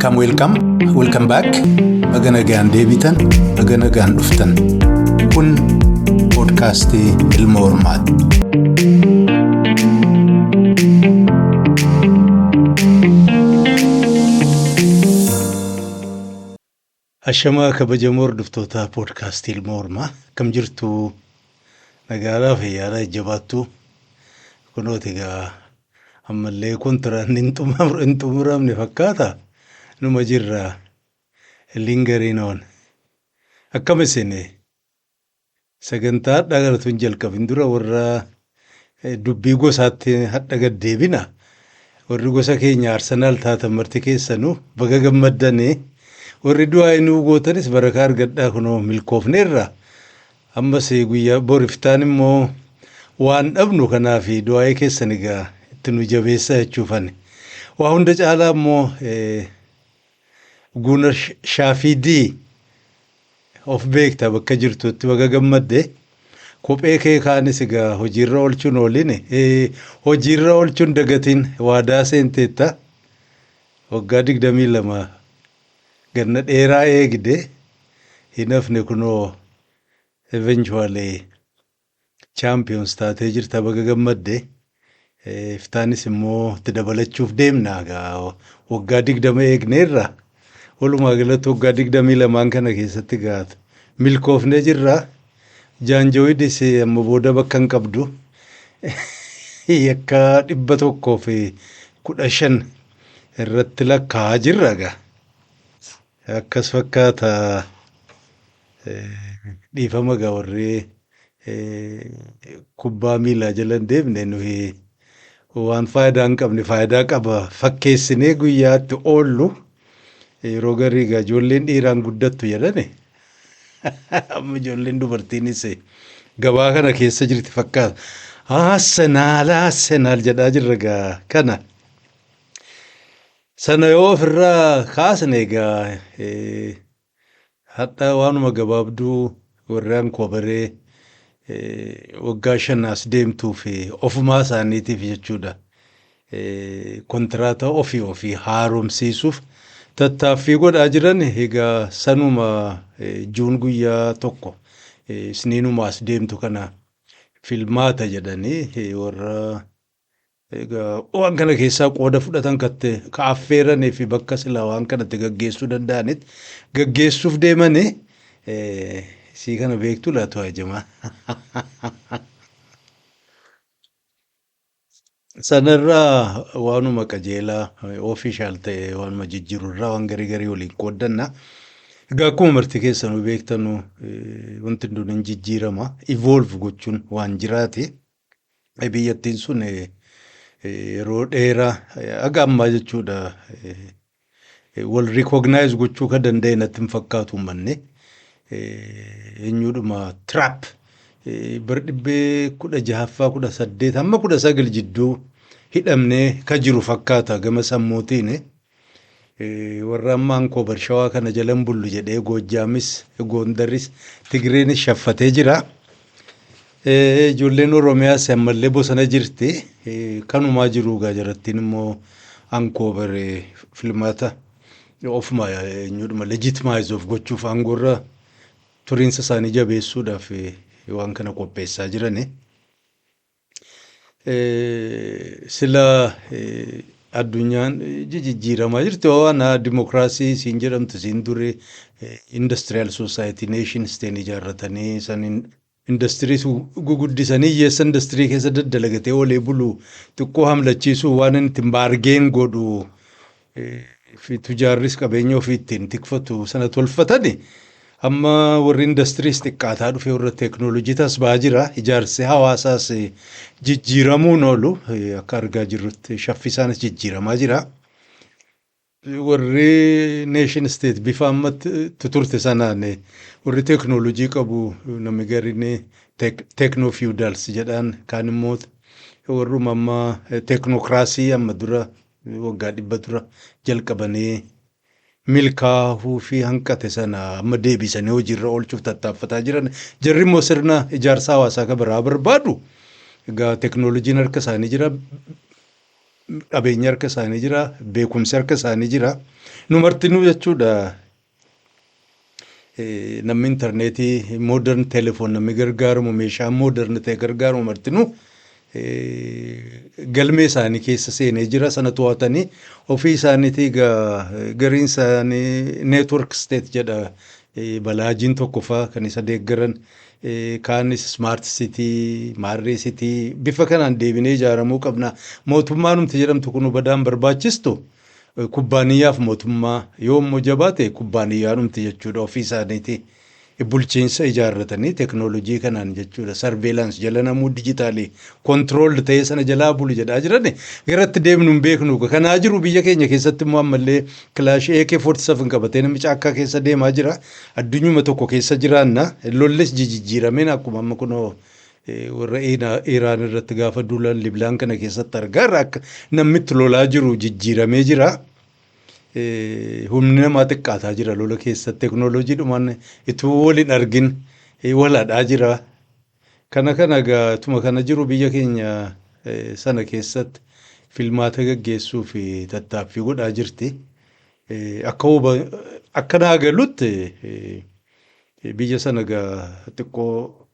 Welcome, welcome, welcome back. Baga nagaan deebitan, baga nagaan dhuftan. Kun poodkaastii Ilma Hormaati. Ashamaa, kabajamoo hordoftoota poodkaastii Ilma Hormaa, akkam jirtu? Nagaadhaa, fayyaadhaa, jajjabaattuu? Kunooti egaa, ammallee kontiraanni hin xumuramne fakkaata, numa jirra, lingering on. Akkam isin? Sagantaa hadhaa kanatu hin jalqabin dura warra dubbii gosaatti hadha gad deebina. Warri gosa keenya Arsenaal taatan marti keessanuu baga gammaddanii, warri du'aa inuu gootanis barakaa argadhaa. Kunoo milkoofneerra. Ammas guyyaa boriftaan immoo waan dhabnu, kanaaf du'aa'ee keessan egaa itti nu jabeessaa jechuufani. Waa hunda caalaa immoo Guunar Shaafidii, of beekta, bakka jirtutti baga gammadde. Kophee kee kaanis egaa hojiirra oolchuun oolin, hojiirra oolchuun dagatiin waadaa seenteetta. Waggaa 22, ganna dheeraa eegde, hin hafne. Kunoo eventually champions taatee jirta, baga gammadde. Iftaanis immoo itti dabalachuuf deemna egaa, waggaa 20 eegneerra. Walumaa galatti waggaa 22n kana keessatti egaa milkoofnee jirra. Jaanjooyidis amma booda bakka hin qabdu. Yakka 115 irratti lakkaa'aa jirra egaa. Akkas fakkaata. Dhiifama egaa, warri kubbaa miilaa jala hin deemne, nuyi waan faayidaa hin qabne faayidaa qaba fakkeessinee guyyaatti oollu. Yeroo garii egaa ijoolleen dhiiraan guddattu jedhani, amma ijoolleen dubartiinis gabaa kana keessa jirti fakkaata. Arsenaal, Arsenaal jedhaa jirra egaa kana. Sana yoo ofirraa kaasne egaa, hadha waanuma gabaabduu warri ankoobaree waggaa 5 as deemtuu fi ofumaa isaaniitiif jechuudha. Kontiraata ofii ofii haaromsiisuuf tattaaffii godhaa jiran. Egaa sanuma June guyyaa 1, isniinuma as deemtu kana filmaata jedhanii, warra egaa waan kana keessaa qooda fudhatan katte ka affeeranii fi bakka silaa waan kanatti gaggeessuu danda'anitti gaggeessuuf deemanii. Sii kana beektu laatu hajamaa. Sanarraa waanuma qajeelaa official ta'e, waanuma jijjiirurraa waan garii garii waliin qooddanna. Egaa akkuma marti keessanuu beektanu, wanti hunduu hin jijjiirama. Evolve gochuun waan jiraati. Biyyattiin sun yeroo dheeraa haga ammaa jechuudha wal recognize gochuu kan danda'e natti hin fakkaatu uummanni. Eenyuudhuma trap bara dhibbee 16ffaa, 18 hamma 19 jidduu hidhamnee ka jiru fakkaata gama sammuutiin. Warra amma ankoo Shawaa kana jalan bullu jedhee Goojjaamis, Goondaris, Tigreenis shaffatee jira. Ijoolleen Oromiyaas ammallee bosona jirti. Kanumaa jiru egaa jarattiin immoo ankoobar filmaata ofuma eenyudhuma legitimize of gochuuf, aangoorra turiinsa isaanii jabeessuudhaaf waan kana qopheessaa jirani. Sila addunyaan jijjiiramaa jirti. Waan dimokiraasii siin jedhamtu siin duri industrial society, nation state ijaarratanii, saniin industirii guguddisanii, hiyyeessa industirii keessa daddalagatee oolee bulu xiqqoo hamlachiisuu, waan inni ittiin bargain godhu fi tujaarris qabeenya ofii ittiin tikfatu sana tolfatani. Amma warri industiriis xiqqaataa dhufee, warra teeknooloojii tas ba'aa jira. Ijaarsi hawaasaas jijjiiramuun oolu, akka argaa jirrutti shaffisaanis jijjiiramaa jira. Warri nation state bifa ammatti turte sanaan, warri teeknooloojii qabu, namni gariin techno feudals jedhaan, kaan immoo warruma amma teeknookiraasii amma dura waggaa 100 dura jalqabanii milkaa'uu fi hanqate sana amma deebisanii hojiirra oolchuuf tattaaffataa jiran. Jarri immoo sirna ijaarsa hawaasaa kan biraa barbaadu. Egaa teeknooloojiin harka isaanii jira. Qabeenya harka isaanii jira, beekumsi harka isaanii jira. Nu martinuu jechuudha. Namni intarneetii, modern telephone namni gargaaramu, meeshaa modern ta'e gargaaramu martinuu galmee isaanii keessa seenee jira. Sana to'atanii ofii isaaniitii gariin isaanii network state jedha. Balaajiin tokko faa kan isa deeggaran, kaanis smart city, maarree city, bifa kanaan deebinee ijaaramuu qabna. Mootummaa numti jedhamtu kun badaan barbaachistu, kubbaaniyyaaf mootummaa yoo immoo jabaate kubbaaniyyaa numti jechuudha, ofii isaaniiti bulchiinsa ijaarratanii teknoolojii kanaan jechuudha, surveillance jala namuu digital control ta'ee sana jalaa bulu jedhaa jiran. Garatti deemnu hin beeknu. Kanaa jiru biyya keenya keessatti immoo ammallee kilaashii AK-47 qabatee namni caakkaa keessa deemaa jira. Addunyuma tokko keessa jiraanna. Lollis jijjiirameen akkuma amma kunoo warra Iraan irratti gaafa duulan Libnaan kana keessatti argaa akka namni itti lolaa jiru jijjiiramee jira. Humni namaa xiqqaataa jira lola keessatti, teknooloojiidhumaan ituu waliin argin waladhaa jira. Kana egaa kana jiru biyya keenya sana keessatti filmaata gaggeessuu fi tattaaffii godhaa jirti. Akka naa galutti biyya sana egaa xiqqoo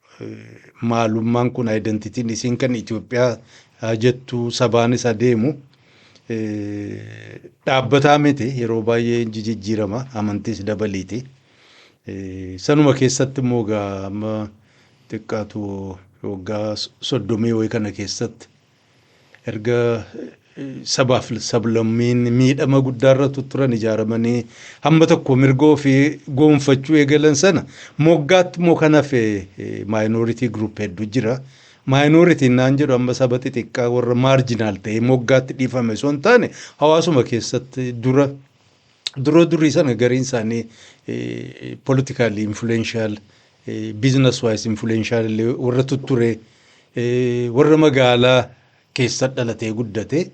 maalummaan kun, identityn isiin kan Itoophiyaa jettu sabaanis adeemu dhaabbataa miti, yeroo baay'ee jijjiirama, amantiis dabaliiti. Sanuma keessatti immoo egaa amma xiqqaatu waggaa 30 wayii kana keessatti erga sabaaf sablammiin miidhama guddaarra turan ijaaramanii hamma tokko mirga ofii goonfachuu eegalan sana, moggaatti immoo kan hafe minority group hedduu jira. Minorityn naan jedhu amma saba xixiqqaa warra marginal ta'ee moggaatti dhiifame osoo hin taane, hawaasuma keessatti dura dura durii sana gariin isaanii politically influential, business wise influential illee warra tutture, warra magaalaa keessa dhalatee guddate,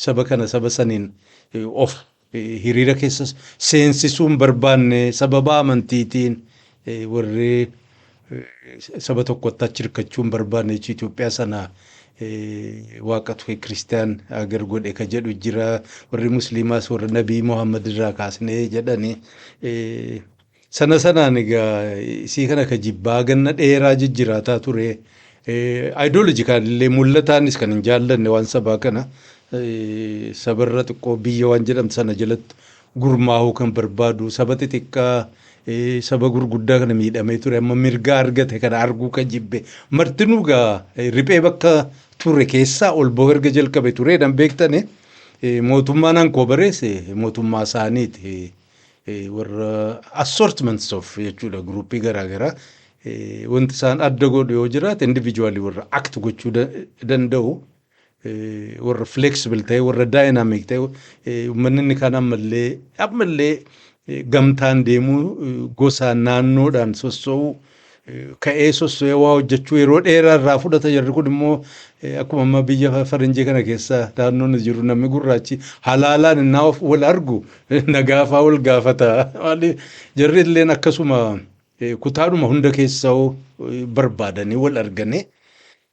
saba kana saba saniin of hiriira keessa seensisuu hin barbaanne, sababa amantiitiin warri saba tokkotti achi hirkachuu hin barbaanne jechuun, Itoophiyaa sana waaqatu kiristiyaan agar godhe ka jedhu jira, warri musliimaas warra Nabii Muhammad irraa kaasnee jedhani. Sana sanaan egaa isii kana ka jibbaa ganna dheeraa jijjiiraataa ture. Ideological illee mul'ataanis kan hin jaallanne waan sabaa kana, sabarra xiqqoo biyya waan jedhamtu sana jalatti gurmaa'uu kan barbaadu, saba xixiqqaa saba gurguddaa kana miidhamee ture amma mirga argate kana arguu kan jibbe martinuu gaa riphee bakka ture keessaa ol bahuu erga jalqabe ture dan beektani. Mootummaan ankoo bareesse mootummaa isaaniiti. Warra assortments of jechuudha, groupii garaagaraa wanti isaan adda godhu yoo jiraate, individually warra act gochuu danda'u, warra flexible ta'e, warra dynamic ta'e. Uummanni inni kaan ammallee gamtaan deemuu, gosaan naannoodhaan sossoo'uu, ka'ee sosso'ee waa hojjechuu yeroo dheeraa irraa fudhata. Jarri kun immoo akkuma amma biyya faranjii kana keessa naannoon jiru namni gurraachi halaalaan innaa of wal argu nagaafaa wal gaafata. Jarri illeen akkasuma kutaadhuma hunda keessaa barbaadanii wal arganii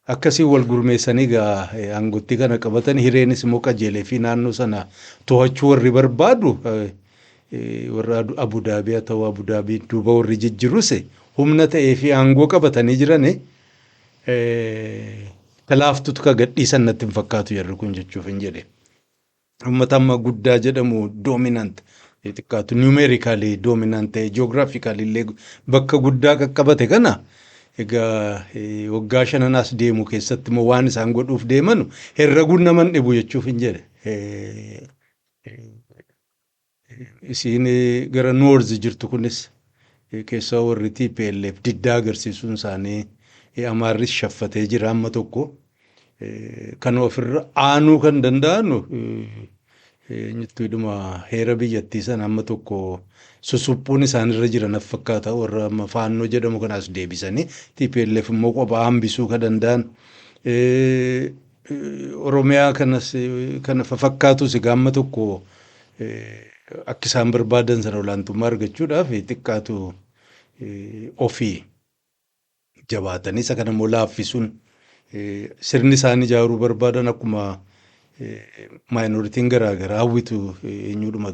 akkasii wal gurmeessanii gaa aangootti kana qabatan. Hireenis immoo qajeelee fi naannoo sana to'achuu warri barbaadu, warra Abudaabii haa ta'u, Abudaabii duuba warri jijjiirus humna ta'ee fi aangoo qabatanii jirani laaftutu ka gadhiisan natti hin fakkaatu jarri kun jechuuf hin jedhe. Uummata amma guddaa jedhamu, dominant xiqqaatu numerically dominant ta'e, geographically illee bakka guddaa qaqqabate kana, egaa waggaa shananaas deemu keessatti immoo waan isaan godhuuf deemanu herraguun naman dhibu jechuuf hin jedhe. Isiin gara north jirtu kunis keessaa warri TPLF diddaa agarsiisuun isaanii, Amaarris shaffatee jira amma tokko. Kan ofirra aanuu kan danda'anu eenyuttuudhuma heera biyyattii sana amma tokko susuphuun isaanirra jira naf fakkaata, warra amma faannoo jedhamu kanaas deebisanii TPLF immoo kophaa hambisuu kan danda'an. Oromiyaa kanas kana fakkaatus egaa amma tokko akka isaan barbaadan sana olaantummaa argachuudhaaf xiqqaatu ofii jabaatanii isa kana immoo laaffisuun sirni isaan ijaaruu barbaadan akkuma Minorityn garaagaraa hawwitu eenyudhuma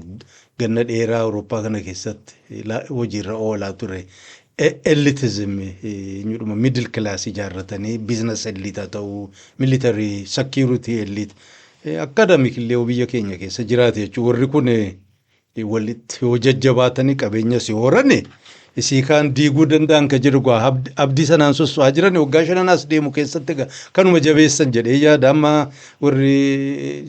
ganna dheeraa Awurooppaa kana keessatti hojiirra oolaa ture. Elitism, eenyudhuma middle class ijaarratanii, business elite haa ta'uu, military, security elite, academic illee biyya keenya keessa jiraate jechuudha. Warri kun walitti yoo jajjabaatanii qabeenya si horane, isii kaan diiguu danda'an ka jedhu gaa abdii sanaan sosso'aa jiran. Waggaa 5n as deemu keessatti egaa kanuma jabeessan jedhee yaada. Amma warri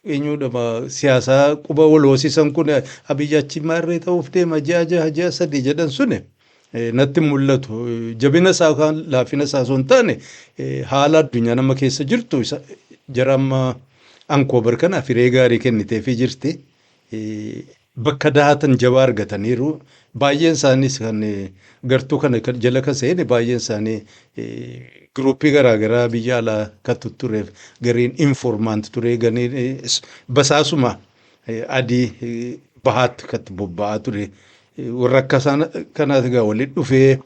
eenyudha siyaasaa quba wal hoosisan kun Abiyyi achi maarree ta'uuf deema ji'a 6, ji'a 3 jedhan suni natti mul'atu. Jabina isaa yookaan laafina isaa osoo hin taane, haala addunyaa nama keessa jirtu jara amma ankoobar kanaaf hiree gaarii kenniteefii jirti. Bakka dahatan jabaa argataniiru. Baay'een isaaniis kan gartuu kana jala kan seene, baay'een isaanii groupii garaagaraa biyya alaa kan tuttureef, gariin informant ture, gariin basaasuma adii bahaatti kan bobba'aa ture. Warra akka kanaas egaa walitti dhufee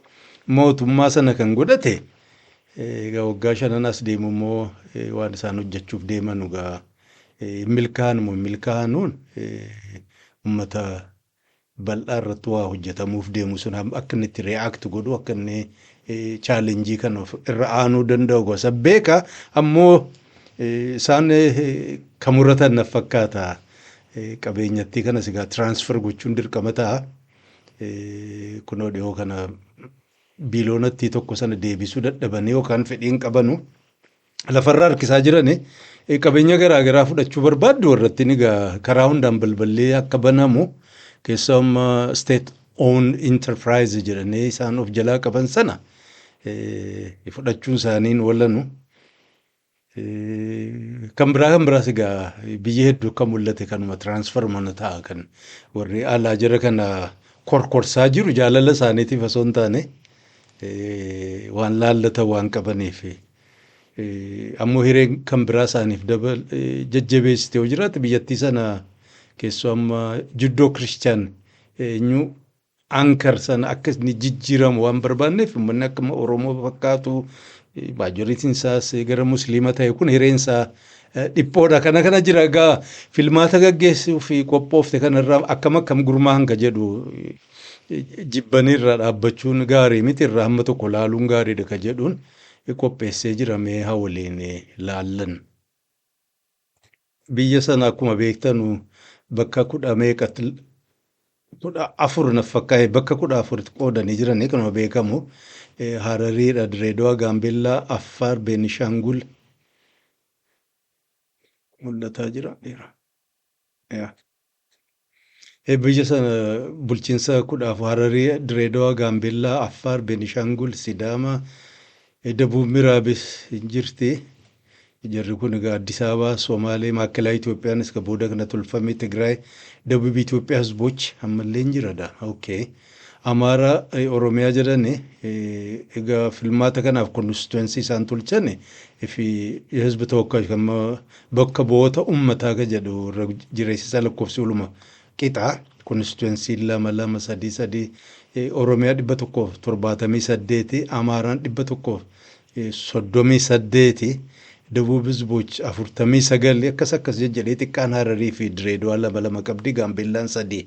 mootummaa sana kan godhate. Egaa waggaa 5n as deemu immoo waan isaan hojjechuuf deeman egaa milkaa'an moo milkaa'anuun, uummata bal'aa irratti waa hojjetamuuf deemu sun akka inni itti react godhu, akka inni challenge kana irra aanuu danda'u gosa beeka. Ammoo isaan kan muratan na fakkaata. Qabeenyattii kanas egaa transfer gochuun dirqama ta'a. Kunoo dhiyoo kana biiloonattii tokko sana deebisuu dadhabanii yookaan fedhiin qabanu lafarra harkisaa jirani. Qabeenya garaa garaa fudhachuu barbaaddu warratti egaa karaa hundaan balballee akka banamu, keessumaa state owned enterprise jedhanii isaan of jalaa qaban sana fudhachuun isaaniin walanu. Kan biraas egaa biyya hedduu kan mul'ate kanuma transfer mana ta'a. Kan warri alaa jara kana korkorsaa jiru jaalala isaaniitiif osoo hin taane, waan laallatan waan qabaniif. Ammoo hireen kan biraa isaaniif dabal jajjabeessite yoo jiraate, biyyattii sana keessoo amma Judeo Christian eenyu anchor sana akka inni jijjiiramu waan barbaanneef, uummanni akkuma Oromoo fakkaatu majorityn isaas gara Musliima ta'e kun hireen isaa dhiphoodha. Kana kana jira egaa filmaata gaggeessuu fi qophoofte kanarraa akkam akkam gurmaa'an ka jedhu, jibbanii irraa dhaabbachuun gaarii miti, irraa hamma tokko laaluun gaariidha ka jedhuun qopheessee jira, mee haa waliin laallan. Biyya sana akkuma beektanu bakka kudha meeqatti, 14 na fakkaate, bakka 14tti qoodanii jiranii kanuma beekamu. Harariidha, Direedawaa, Gaambeellaa, Affaar, Beenishaangul mul'ataa jira. Biyya sana bulchiinsa 14: Hararii, Direedawaa, Gaambeellaa, Affaar, Beenishaangul, Sidaama, Dabuub Miraabis hin jirti. Jarri kun egaa Addis Ababaa, Somaalee, Maakkelaa Itoophiyaanis ka booda kana tolfame, Tigraay, ደቡብ ኢትዮጵያ ህዝቦች ammallee hin jira. Okay. Amaara, Oromiyaa jedhani egaa filmaata kanaaf constituency isaan tolchan fi የህዝብ ተወካዮች kan bakka bu'oota uummataa ka jedhu irra jireessisaa lakkoofsi waluma qixa, constituency lama lama, sadii sadii, Oromiyaa 178, Amaaraan 138, ደቡብ ህዝቦች 49, akkas akkas jejjedhee. Xiqqaan Hararii fi Direedawaa lama lama qabdi, Gaambeellaan sadii.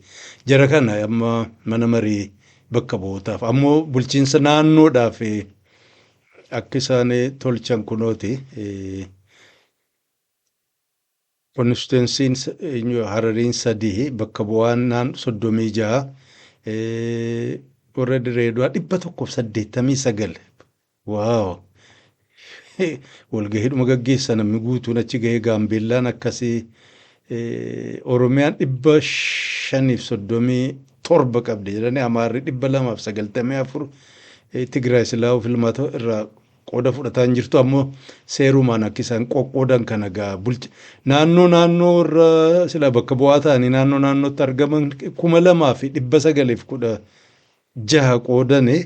Jara kana amma mana marii bakka bu'ootaaf, ammoo bulchiinsa naannoodhaaf akka isaan tolchan kunooti. Constituencyn Harariin sadii, bakka bu'aan naan 36, warra Direedawaa 189. Wow! Walgahiidhuma gaggeessa namni guutuun achi gahee. Gaambeellaan akkasii, Oromiyaan 537 qabdi jedhanii, Amaarri 294, Tigraay silaa filmaata irraa qooda fudhataa hin jirtu. Ammoo seerumaan akka isaan qoqqoodan kana gaa bulchi naannoo naannoo irra silaa bakka bu'aa ta'anii naannoo naannootti argaman 2916 qoodane,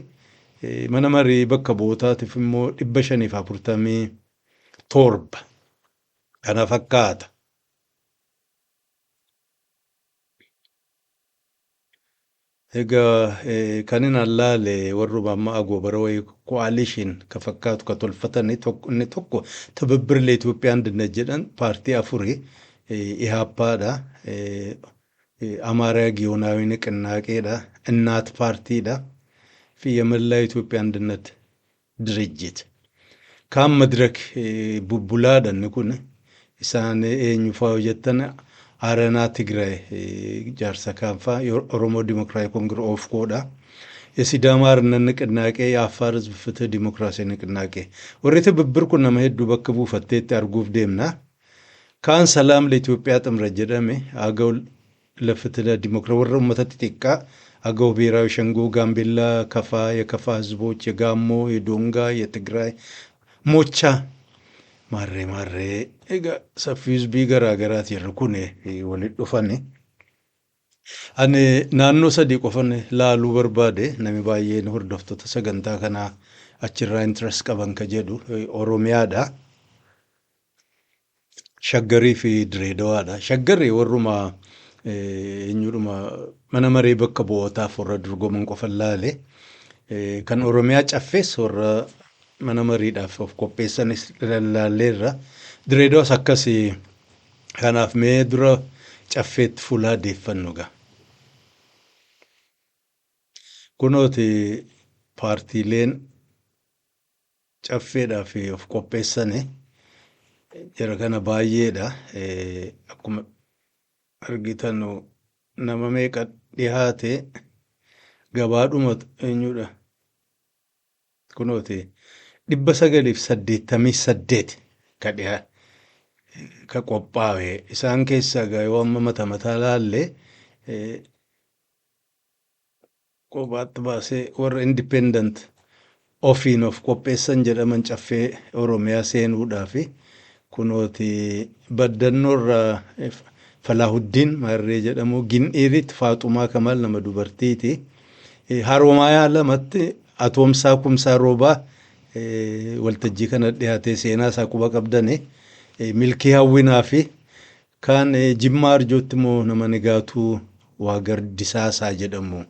mana marii bakka bu'ootaatiif immoo 547, kana fakkaata. Egaa kan inni laale warruma amma agoobara wayii coalition ka fakkaatu ka tolfatan inni tokko ትብብር ለኢትዮጵያ አንድነት jedhan paartii afuri ኢህአፓdha. አማራ ጊዮናዊ ንቅናቄdha. እናት paartiidha. Fi የመላ ኢትዮጵያ አንድነት ድርጅት. Kaan መድረክ bubbulaadha inni kun. Isaan eenyu fa'aa jettan Aranaa Tigraay jaarsa kaan fa'aa Oromoo Dimokiraatiki Koongiree OFCOdha. የሲዳማ አርነት ንቅናቄ፣ የአፋር ህዝብ ፍትህ ዲሞክራሲ ንቅናቄ. Warri ትብብር kun nama hedduu bakka buufatteetti arguuf deemna. Kaan ሰላም ለኢትዮጵያ ጥምረት jedhame አገው ለፍትህ ለዲሞክራሲ warra uummata xixiqqaa አገው ብሔራዊ ሸንጎ፣ ጋምቤላ፣ ከፋ፣ የከፋ ህዝቦች፣ የጋሞ፣ የዶንጋ፣ የትግራይ ሞቻ maarree maarree egaa saffii hizbii garaa garaati jirru kun walitti dhufani. Ani naannoo sadii qofan laaluu barbaade namni baay'een hordoftoota sagantaa kanaa achirraa interest qaban ka jedhu Oromiyaadha. Shaggarii fi Direedawaadha. Shaggarri warruma eenyudhuma mana maree bakka bu'ootaaf warra dorgoman qofan laale. Kan Oromiyaa caffees warra mana mariidhaaf of qopheessanis laalleerra. Direedawaas akkasii kanaaf mee dura caffeetti fuula deeffannu gaa. Kunooti paartiileen caffeedhaaf of qopheessani jara kana baay'eedha. Akkuma argitan nama meeqa dhiyaate gabaadhuma eenyudha. Kunooti 988 ka dhiyaa ka qophaa'e isaan keessaa egaa yoo amma mata mataa laalle kophaatti baasee warra independent ofiin of qopheessan jedhaman caffee Oromiyaa seenuudhaafi kunooti baddannoorraa Falaahuddin Maarree jedhamu Gindhiiritti Faaxumaa Kamaal nama dubartiiti. Haroomayaa lamatti Atoomsaa Kumsaa Roobaa waltajjii kana dhiyaatee seenaa isaa quba qabdani. Milkii Hawwinaa fi kaan Jimmaa Arjootti immoo nama Nigaatuu Waagar Disaasaa jedhamu.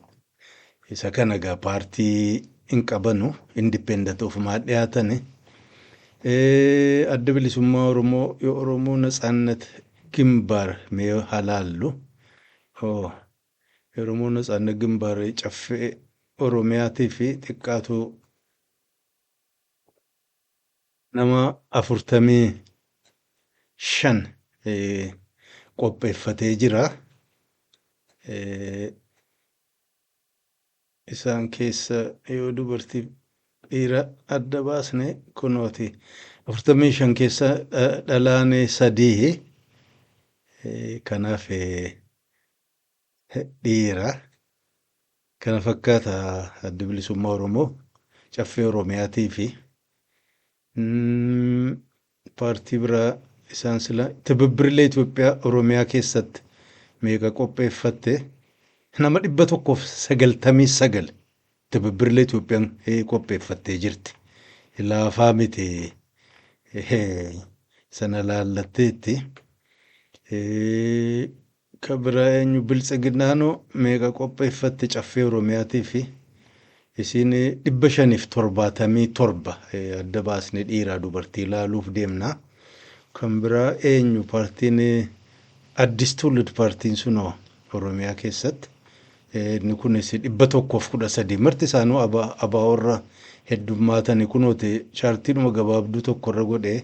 Isa kana egaa paartii hin qabanu independent ofumaa dhiyaatani. Adda bilisummaa Oromoo የኦሮሞ ነጻነት ግንባር mee haa laallu. የኦሮሞ ነጻነት ግንባር caffee Oromiyaatii fi xiqqaatu nama 45 qopheeffatee jira. Isaan keessa yoo dubartii dhiira adda baasne kunooti 45 keessa dhalaan sadii kanaaf dhiira. Kana fakkaata adda bilisummaa Oromoo caffee Oromiyaatii fi paartii biraa isaan sila ትብብር ለኢትዮጵያ Oromiyaa keessatti meeqa qopheeffatte nama 199 ትብብር ለኢትዮጵያን qopheeffattee jirti. Laafaa miti sana laallatteetti. Ka biraa eenyu biltsiginnaanoo meeqa qopheeffatte caffee Oromiyaatii fi isiin 577 adda baasnee dhiiraa dubartii laaluuf deemna. Kan biraa eenyu paartiin Addis Tuulid paartiin sunoo Oromiyaa keessatti inni kunis 113 marti isaanuu ABO'rra heddummaatani kunooti chaartiidhuma gabaabduu tokkorra godhee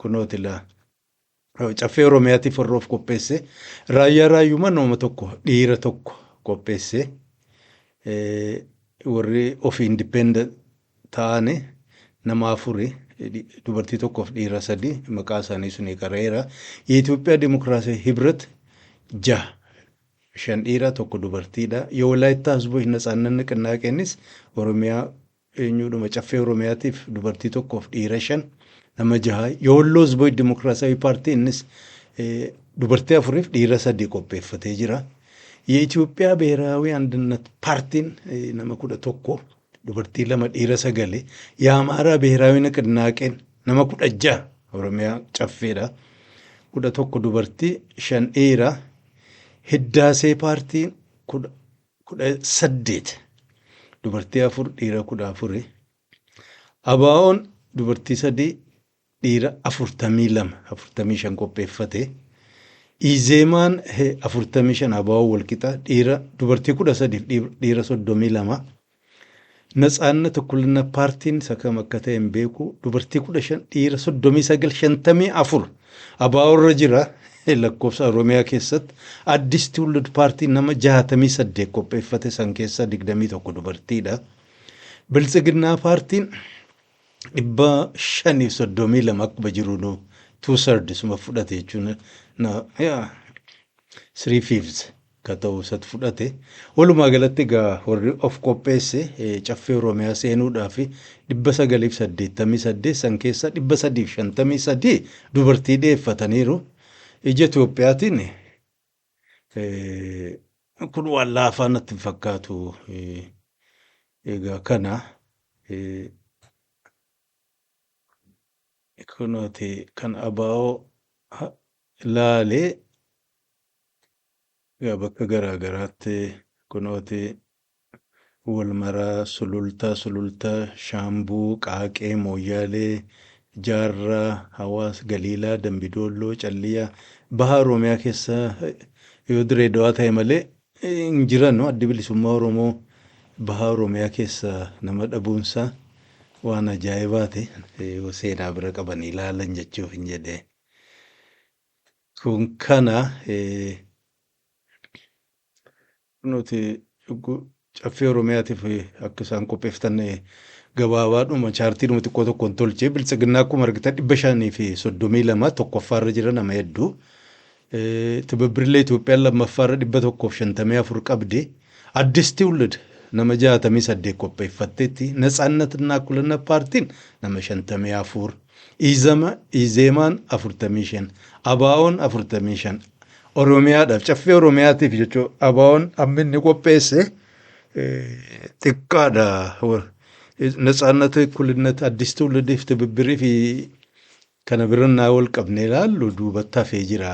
kunooti laa. Caffee Oromiyaatiif warra of qopheesse raayyaa raayyuma nama tokko dhiira tokko qopheesse warri ofii independent ta'ani nama afuri dubartii tokkoof dhiira sadi maqaa isaanii suni qareera. የኢትዮጵያ ዲሞክራሲያዊ ህብረት jaha shan dhiira tokko dubartiidha. የወላይታ ህዝቦች ነጻነት ንቅናቄnis Oromiyaa eenyudhuma caffee Oromiyaatiif dubartii tokkoof dhiira shan nama jaha. የወሎ ህዝቦች ዲሞክራሲያዊ ፓርቲ innis dubartii afuriif dhiira sadi qopheeffatee jira. የኢትዮጵያ ብሔራዊ አንድነት ፓርቲን nama 11 dubartii lama dhiira sagali. የአማራ ብሔራዊ ንቅናቄን nama 16 Oromiyaa caffeedha. 11 dubartii shan dhiira. Hiddaasee paartiin 18, dubartii 4, dhiira 14. ABO'n dubartii 3, dhiira 42, 45 qopheeffate. Izeemaan 45, ABO walqixa, dhiira dubartii 13, dhiira 32. Natsaannat Ukkulinnat Paartiin isa kam akka ta'e hin beeku, dubartii 15, dhiira 39, 54 ABO irra jira lakkoofsa Oromiyaa keessatti. Addis Tuwulid Paartiin nama 68 qopheeffate, san keessa 21 dubartiidha. Biltsiginnaa Paartiin 532 akkuma jiru nu two thirds suma fudhate jechuun, yaa three fifths ka ta'u isatu fudhate. Walumaa galatti egaa warri of qopheesse Caffee Oromiyaa seenuudhaaf 988, san keessa 353 dubartii dhiyeeffataniiru. Ija Itoophiyaatiin kun waan laafaa natti hin fakkaatu. Egaa kana kunooti kan ABO laalee. Egaa bakka garaa garaatti kunooti Walmaraa, Sulultaa, Sulultaa, Shaambuu, Qaaqee, Mooyyaalee, Jaarraa, Hawaas, Galiilaa, Dambidoolloo, Calliyaa, Baha Oromiyaa keessa yoo Direedawaa ta'e malee hin jiranu. Addi Bilisummaa Oromoo Baha Oromiyaa keessa nama dhabuunsaa waan ajaa'ibaati. Yoo seenaa bira qabanii ilaalan jechuuf hin jedhee. Kun kana nuti Caffee Oromiyaatiif akka isaan qopheeffatan gabaabaadhuma chaartiidhuma xiqqoo tokkoon tolchee. Biltsiginnaa akkuma argitan 532, tokkoffaarra jira, nama hedduu. Tibibbirlee Itoophiyaan lammaffaarra 154 qabdi. Addis Tiwulid nama 68 qopheeffatteetti. Natsaannatinna Akkulinnat Paartiin nama 54. Izama Izeemaan 45. ABO'n 45. Oromiyaadhaaf, Caffee Oromiyaatiif jechuun ABO'n amma inni qopheesse xiqqaadha. Natsaannat Ikkulinnat, Addis Tiwulidiif Tibibbirii fi kana bira naa wal qabnee ilaallu duubatti hafee jira.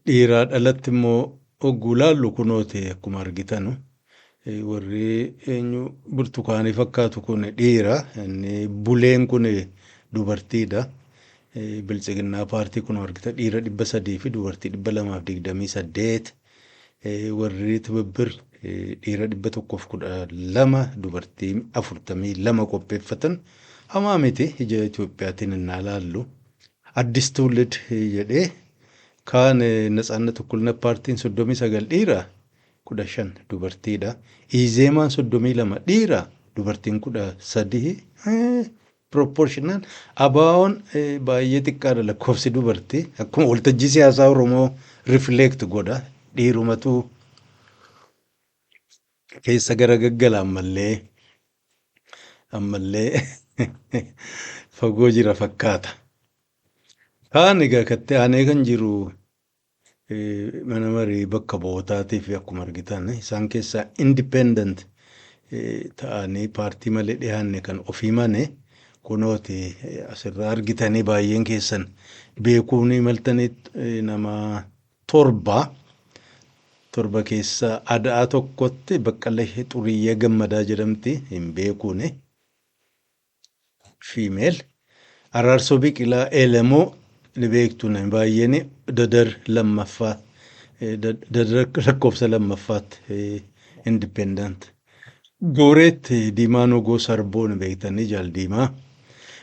Dhiiraa dhalatti immoo hogguu laallu kunooti akkuma argitanu warri eenyu burtukaanii fakkaatu kun dhiira, inni buleen kun dubartiidha. Biltsiginnaa Paartii kun argita dhiira 300 fi dubartii 228. Warri Tibibbir dhiira 112, dubartii 42 qopheeffatan, hamaa miti ija Itoophiyaatiin innaa laallu. Addis Tuwulid jedhee kaan Natsaannat Ukkulinnat Paartiin 39 dhiira, 15 dubartiidha. Izeemaan 32 dhiira, dubartiin 13, proportional. ABO'n baay'ee xiqqaadha lakkoofsi dubartii, akkuma waltajjii siyaasaa Oromoo reflect godha, dhiirumatu keessa gara gaggala, ammallee fagoo jira fakkaata. Kaan egaa katti aanee kan jiru mana marii bakka bu'ootaatiif akkuma argitan isaan keessaa independent ta'anii paartii malee dhiyaanne kan ofii mane kunooti asirraa argitanii baay'een keessan beekuun maltanii nama torba. Torba keessaa Ada'aa tokkotti Baqqalee Xuriyyee Gammadaa jedhamti, hin beekuuni, female. Araarsoo Biqilaa Elemoo ni beektu namni baay'een, Dadar lammaffaa, Dadar lakkoofsa lammaffaatti independent. Gooreetti Diimaa Nogoo Sarboo ni beektanii, Jaal Diimaa.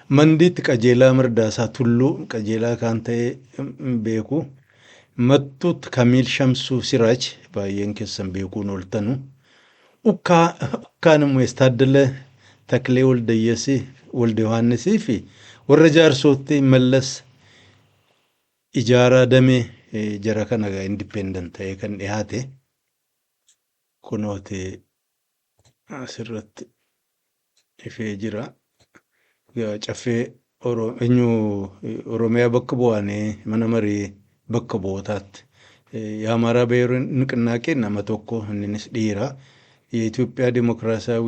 Mandiitti Qajeelaa Mardaasaa Tulluu, Qajeelaa kan ta'e hin beeku. Mattuutti Kamiil Shamsuu Siraaj baay'een keessan beekuun ooltanu. Ukkaa ukkaan immoo Taaddala Taklee Waldayyasii, Walda Yohaannisii fi warra Jaarsootti Mallas Ijaaraa Damee, jara kana egaa independent ta'ee kan dhiyaate kunooti asirratti ifee jira. Caffee eenyu Oromiyaa bakka bu'anii mana marii bakka bu'ootaatti የአማራ ብሔራዊ ንቅናቄ nama tokko, innis dhiira. የኢትዮጵያ ዴሞክራሲያዊ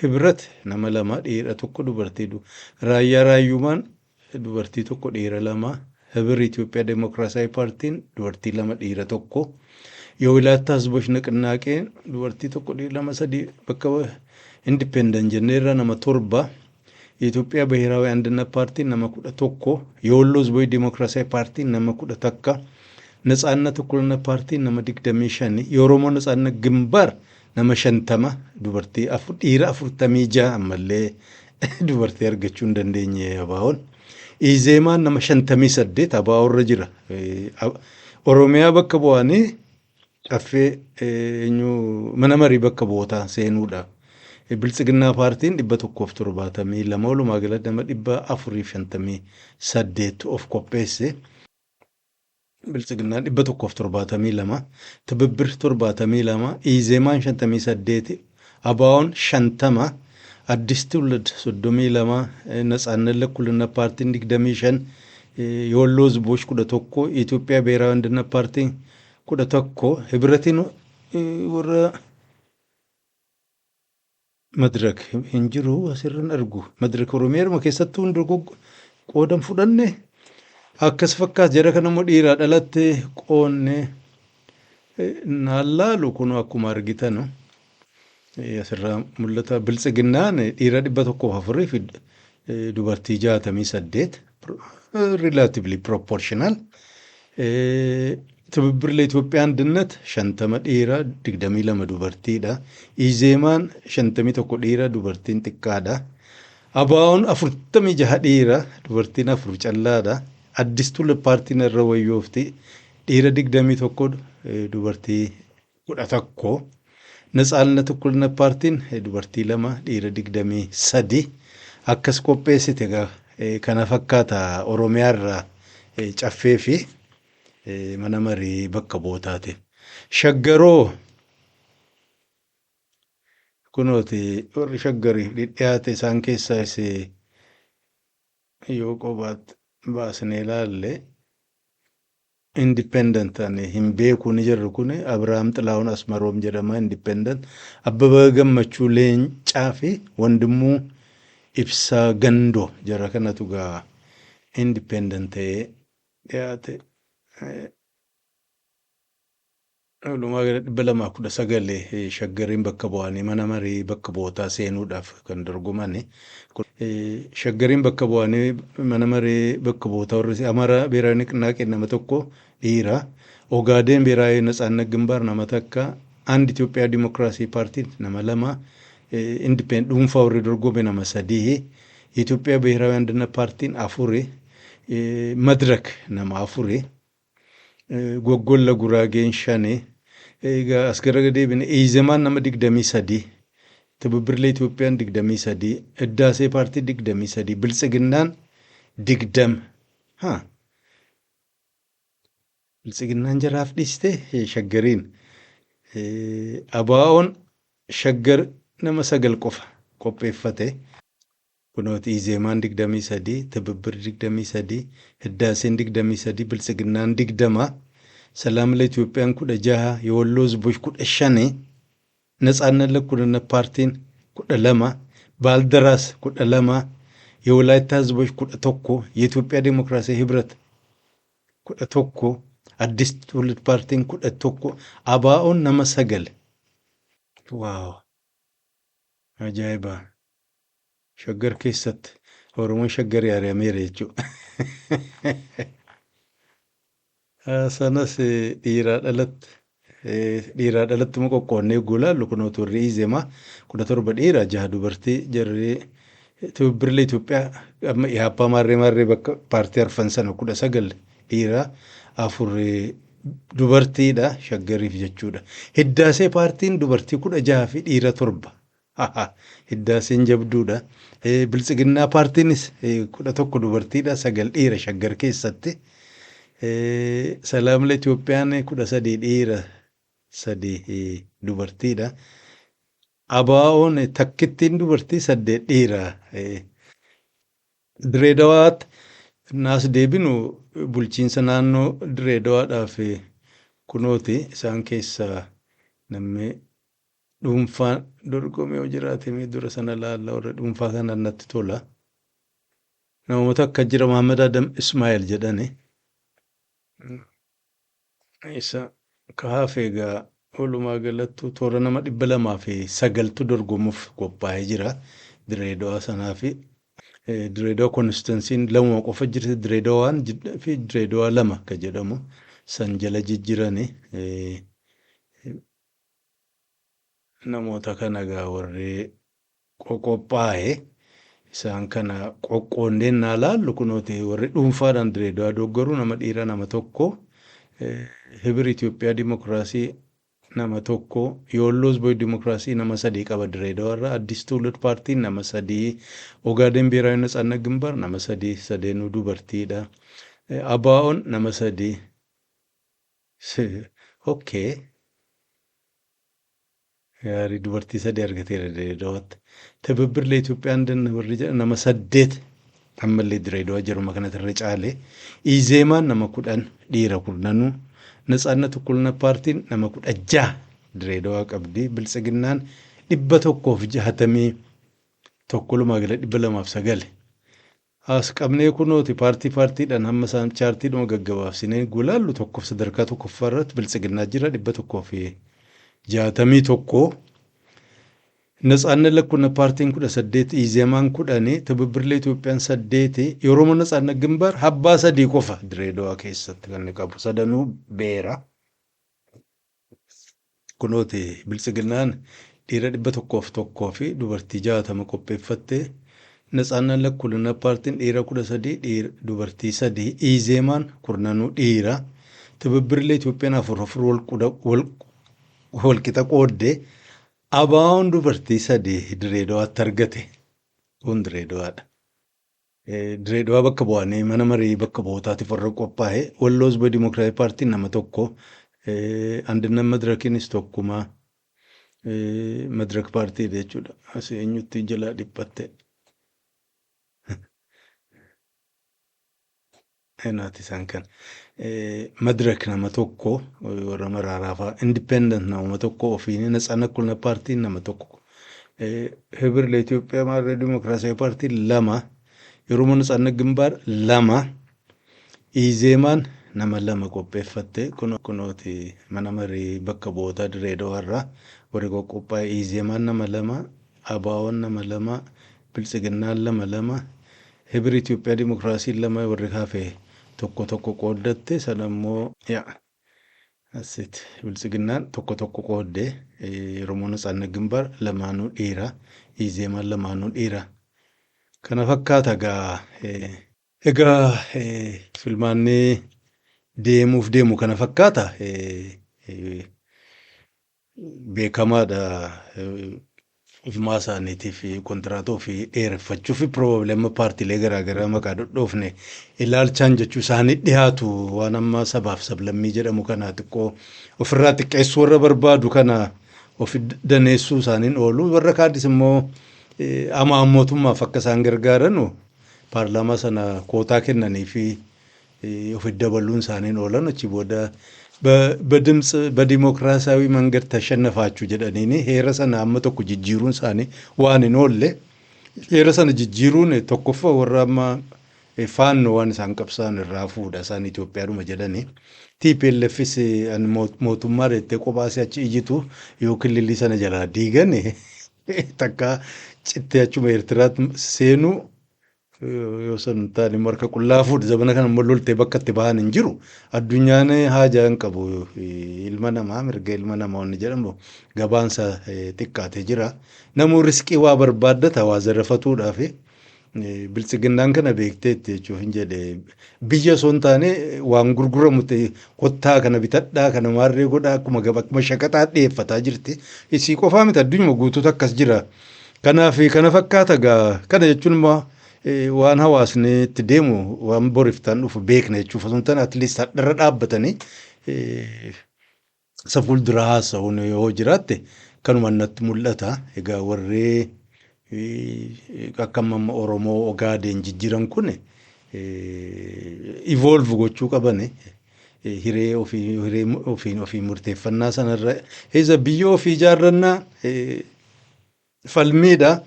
ህብረት nama lama, dhiira tokko, dubartii. Raayyaa Raayyumaan dubartii tokko, dhiira lama. ህብር ኢትዮጵያ ዴሞክራሲያዊ ፓርቲን dubartii lama, dhiira tokko. የወላይታ ህዝቦች ንቅናቄ dubartii tokko, lama, sadii bakka independent jenneerra nama torba. የኢትዮጵያ ብሔራዊ አንድነት ፓርቲ nama 11, የወሎ ህዝቦች ዴሞክራሲያዊ ፓርቲ nama 11, ነጻነት እኩልነት ፓርቲ nama 25, የኦሮሞ ነጻነት ግንባር nama 50, dubartii afur, dhiira 46. Ammallee dubartii argachuu hin dandeenye ABO'n. ኢዜማን nama 58 ABO irra jira. Oromiyaa bakka bu'anii caffee eenyu mana marii bakka bu'ootaa seenuudha. Biltsiginnaa paartiin 172, walumaa galatti nama 458 of qopheesse. Biltsiginnaan 172, Tibibbir 72, Izeemaan 58, ABO'n 50, አዲስ ትውልድ 32, ነጻነት ለእኩልነት ፓርቲን 25, የወሎ ህዝቦች 11, የኢትዮጵያ ብሔራዊ አንድነት ፓርቲ 11, ህብረtiin warra Madirak hin jiru asirran argu. Madirak Oromiyaa keessattuu hundi qoodan fudhanne akkas fakkaata. Jara kana immoo dhiiraa dhalatte qoonne naan laalu kun akkuma argitanu asirraa mul'ata. Biltsiginnaan dhiira 104 fi dubartii 68, relatively proportional. ትብብር ለኢትዮጵያ አንድነት 50 dhiira, 22 dubartiidha. Izeemaan 51 dhiira, dubartiin xiqqaadha. ABO'n 46 dhiira, dubartiin afur callaadha. አዲስ ትውልድ paartiin irra wayyoofti, dhiira 21, dubartii 11. ነጻነት እኩልነት paartiin dubartii lama, dhiira 23 akkas qopheessite. Egaa kana fakkaata Oromiyaarraa caffee fi mana marii bakka bu'ootaati. Shaggaroo kunooti warri shaggariif dhidhiyaate isaan keessaas yoo qobaatti baasnee ilaalle independent ani hin beeku ni jirru kun Abrahaam Xilahuun Asmaroom jedhama independent. Abbabaa Gammachuu Leencaa fi Wandimuu Ibsaa Gandoo jara kanatu gaa independent ta'ee dhiyaate. Walumaa gala 219 shaggariin bakka bu'anii mana marii bakka bu'ootaa seenuudhaaf kan dorgomani. Shaggariin bakka bu'anii mana maree bakka bu'ootaa warri Amara ብሔራዊ ንቅናቄ nama tokko dhiira. Ogaadeen ብሔራዊ ነጻነት ግንባር nama takka. አንድ ኢትዮጵያ ዲሞክራሲ ፓርቲ nama lama. Independent dhuunfaa warri dorgome nama sadii. የኢትዮጵያ ብሔራዊ አንድነት paartiin afuri. Madirak nama afuri. Goggolla Guraageen shani. Egaa as gara deebine Izemaan nama 23. ትብብር ለኢትዮጵያን 23. ህዳሴ paartii 23. Biltsiginnaan 20. Haa. Biltsiginnaan jaraaf dhiiste shaggariin. ABO'n shaggar nama sagal qofa qopheeffate. Kunooti Izeemaan 23, Tibibbir 23, Hiddaaseen 23, Biltsiginnaan 20, ሰላም ለኢትዮጵያን 16, የወሎ ህዝቦች 15, ነጻነት ለእኩልነት paartiin 12, ባልደራስ 12, የወላይታ ህዝቦች 11, የኢትዮጵያ ዴሞክራሲያዊ ህብረት 11, አዲስ ትውልድ paartiin 11, ABO'n nama sagal. Wow! Ajaa'iba! Shaggar keessatti Oromoon shaggarii ari'ameera jechuudha. Sanas dhiiraa dhalatti immoo qoqqoonnee yogguu ilaallu kunoo warri Izemaa 17 dhiira, jaha dubartii, jarri ትብብር ለኢትዮጵያ amma ኢህአፓ maarree maarree bakka paartii arfan sana 19 dhiira, afur dubartiidha shaggariif jechuudha. Hiddaasee paartiin dubartii 16 fi dhiira torba. Hiddaaseen jabduudha. Biltsiginnaa paartiinis 11 dubartiidha, sagal dhiira shaggar keessatti. ሰላም ለኢትዮጵያን 13 dhiira, sadii dubartiidha. ABO'n takkittiin dubartii, saddeet dhiira. Direedawaatti naas deebinu bulchiinsa naannoo Direedawaadhaaf kunooti isaan keessaa namni dhuunfaan dorgomee yoo jiraate mee dura sana laalla, warra dhuunfaa kana natti tola. Namoota akka jira Muhammad Adam Ismaa'eel jedhani. Isa Ka hafe egaa walumaa galattuu toora nama 209tu dorgomuuf qophaa'ee jira. Direedawaa sanaa fi Direedawaa constituencyn lamuma qofa jirti. Direedawaan fi Direedawaa 2 ka jedhamu san jala jijjirani. Namoota kana egaa warri qoqophaa'e isaan kana qoqqoonnee naa laallu, kunooti warri dhuunfaadhaan Direedawaa doggoru nama dhiira nama tokko, Hibir Itoophiyaa Dimokiraasii nama tokko, Yoollo Hizboy Dimokiraasii nama sadii qaba Direedawaa irraa, Addis Tuulid Paartiin nama sadii, Ogaadeen Biheeraawi Natsaannat Gimbaar nama sadii, sadeenuu dubartiidha. ABO'n nama sadii. Okay. Gaarii, dubartii sadii argateera Direedawaatti. Tibibbir Itoophiyaa Andanna warri jedhan nama saddeet ammallee Direedawaa jaruma kanatti irra caale. Izeemaan nama 10, dhiira kurnanuu. Natsaannat Ukkulna Paartiin nama 16 Direedawaa qabdi. Biltsiginnaan 161, walumaa gala 209. As qabnee kunooti paartii paartiidhaan hamma isaan chaartiidhuma gaggabaabsinee gulaallu, tokkoof sadarkaa tokkoffaa irratti Biltsiginnaa jira, 161. Natsaannat Lakkunna Paartiin 18, Izeemaan 10, Tibibbirlee Itoophiyaan saddeeti, Oromoo Natsaannat Gimbaar abbaa sadii qofa Direedawaa keessatti kan inni qabu, sadanuu beera. Kunooti Biltsiginnaan dhiira 101 fi dubartii 60 qopheeffatte. Natsaannat Lakkulinna Paartiin dhiira 13, dubartii sadii, Izeemaan kurnanuu dhiira. Tibibbirlee Itoophiyaan afur afur walqixa qoodde. ABO'n dubartii sadii Direedawaatti argate. Kun Direedawaadha. Direedawaa bakka bu'anii mana marii bakka bu'ootaatiif warra qophaa'e, Walloo Hizba Dimokiraasii Paartiin nama tokko, Andinnat Madirakiinis tokkuma, Madirak paartiidha jechuudha. As eenyutti jalaa dhiphatte? Eenaati isaan kan. Madirak nama tokko, warra Maraaraa fa'a, Independent nama tokko ofiin, Natsaannat Kulna Paartiin nama tokko. Hibir Itoophiyaa Maarree Dimokiraasii Paartiin lama, Oromoo Natsaannat Gimbaar lama, Izeemaan nama lama qopheeffatte. Kunooti mana marii bakka bu'ootaa Direedawaa irraa warri qophaa'e, Izeemaan nama lama, ABO'n nama lama, Biltsiginnaan lama lama, Hibir Itoophiyaa Dimokiraasiin lama, warri hafe tokko tokko qooddatte. Sana immoo yaa asitti Biltsiginnaan tokko tokko qoodde, Oromoo Natsaannat Gimbaar lamaanuu dhiira, Izeemaan lamaanuu dhiira. Kana fakkaata egaa. Egaa filmaanni deemuuf deemu kana fakkaata. Beekamaadha. Ofumaa isaaniitiif kontiraata ofii dheereffachuu fi probably amma paartiilee garaagaraa maqaa dhodhoofne ilaalchaan jechuu isaanii dhiyaatu, waan amma sabaaf sablammii jedhamu kana xiqqoo ofirraa xiqqeessuu warra barbaadu kana of daneessuu isaaniin oolu, warra kaadis immoo amaa mootummaaf akka isaan gargaaranu paarlaamaa sana kootaa kennanii fi ofi dabaluun isaaniin oolan. Achi booda በድምፅ በዲሞክራሲያዊ መንገድ ተሸነፋችሁ jedhaniini heera sana amma tokko jijjiiruun isaanii waan hin oolle. Heera sana jijjiiruun tokkoffaa warra amma Faannoo waan isaan qabsaan irraa fuudha, isaan Itoophiyaadhuma jedhani. TPLFis mootummaa reettee kophaasii achi iyyitu yoo kililii sana jalaa diigane takka cittee achuma Eertiraatti seenuu, yoo san hin taane immoo harka qullaa fuudhe. Zamana kana immoo loltee bakka itti bahan hin jiru. Addunyaan haajaa hin qabu. Ilma namaa, mirga ilma namaa wanni jedhamu gabaansa xiqqaatee jira. Namuu riskii waa barbaaddata waa zarafatuudhaaf. Biltsiginnaan kana beekteetti jechuuf hin jedhe, biyya osoo hin taane waan gurguramu ta'e, kottaa kana bitadhaa, kana maarree godhaa, akkuma gaba akkuma shaqaxaa dhiyeeffataa jirti. Isii qofaa miti, addunyuma guutuutu akkas jira. Kanaaf kana fakkaata egaa. Kana jechuun immoo waan hawaasni itti deemu, waan boriftaan dhufu beekna jechuuf osoo hin taane, at least hadharra dhaabbatanii isa fuuldura haasa'uun yoo jiraatte kanuma natti mul'ata. Egaa warri akka amma Oromoo Ogaadeen jijjiiran kun evolve gochuu qaban hiree ofii, hiree ofiin ofii murteeffannaa sanarra isa biyya ofii ijaarrannaa falmiidha.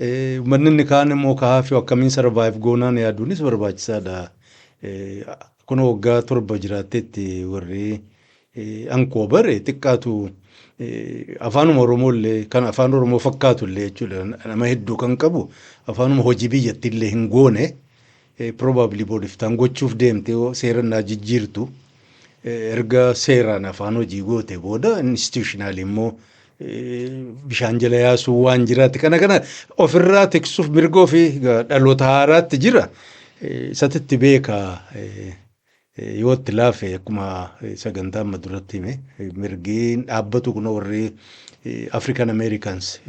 Uummanni inni kaan immoo kaafii akkamiin survive goonaan yaaduunis barbaachisaadha. Kun waggaa 7 jiraatteetti warri Ankoo bare xiqqaatu afaanuma Oromoo illee kan afaan Oromoo fakkaatu illee jechuudha nama hedduu kan qabu afaanuma hojii biyyattii illee hin goone probably boodiftaan gochuuf deemte seera naa jijjiirtu. Erga seeraan afaan hojii goote booda institutional immoo bishaan jala yaasuu waan jiraate kana kana ofirraa tiksuuf mirga ofii dhaloota haaraatti jira. Isatti beeka yoo itti laafe akkuma sagantaa amma duratti hime mirgi dhaabbatu kun warri African Americans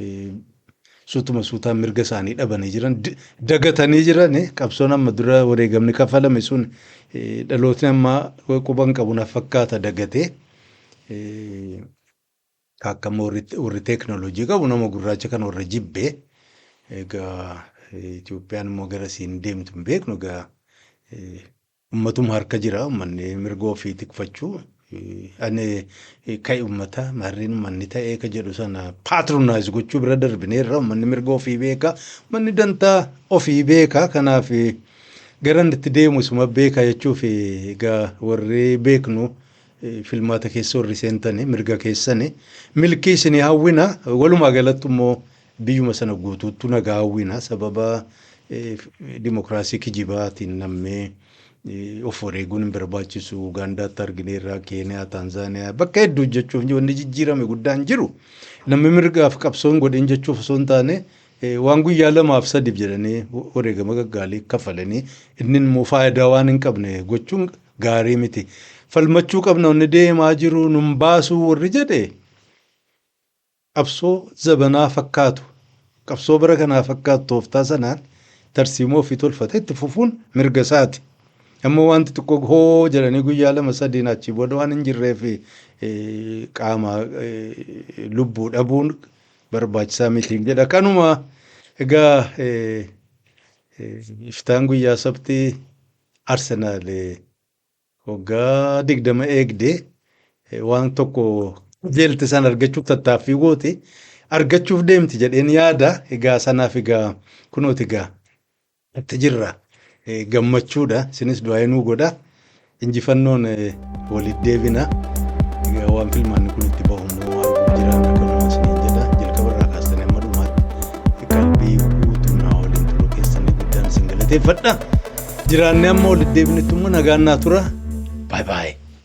suutuma suutaan mirga isaanii dhabanii jiran dagatanii jiran qabsoon amma dura wareegamni kafalame sun dhalootni amma quban qabu na fakkaata dagatee. Akkama warri teeknooloojii qabu nama gurraacha kan warra jibbee egaa Itoophiyaan immoo gara siin deemtu hin beeknu egaa uummatuma harka jira uummanni mirga ofii tikfachuu. Ani ka'i uummata maarreen uummanni ta'ee ka jedhu sana patronize gochuu bira darbineerra uummanni mirga ofii beeka uummanni dantaa ofii beeka kanaaf gara inni itti deemu isuma beeka jechuuf egaa warri beeknu filmaata keessa warri seentani mirga keessani milkii isinii hawwina walumaa galatti immoo biyyuma sana guutuuttu nagaa hawwina sababa dimokiraasii kijibaatiin nammee of wareeguun hin barbaachisu. Ugaandaatti argineerra, Keeniyaa, Taanzaaniyaa bakka hedduu jechuuf wanni jijjiirame guddaan jiru. Namni mirgaaf qabsoo hin godhin jechuuf osoo hin taane waan guyyaa lamaaf sadiif jedhanii wareegama gaggaarii kafalanii inni immoo faayidaa waan hin qabne gochuun gaarii miti. Falmachuu qabna wanni deemaa jiru nun baasuu warri jedhe qabsoo zabanaa fakkaatu qabsoo bara kanaa fakkaatu tooftaa sanaan tarsiimoo ofii tolfatee itti fufuun mirga isaati. Ammoo wanti xiqqoo hoo jedhanii guyyaa lama sadiin achii booda waan hin jirreef qaama lubbuu dhabuun barbaachisaa miti jedha. Kanuma egaa iftaan guyyaa sabtii Arsenaal waggaa 20 eegdee waan tokko jeelte san argachuuf tattaaffii goote argachuuf deemti jedheen yaada. Egaa sanaaf egaa kunooti egaa itti jirra. Gammachuudha. Isinis du'aa nuu godha. Injifannoon walitti deebina. Egaa waan filmaanni kun itti bahu immoo arguuf jiraanna kanuma isiniin jedha. Jalqaba irraa kaastanii amma dhumaatti qalbii guutuu naa waliin turuu keessanii guddaan isin galateeffadha. Jiraannee amma walitti deebinutti immoo nagaan naa tura. Bye bye.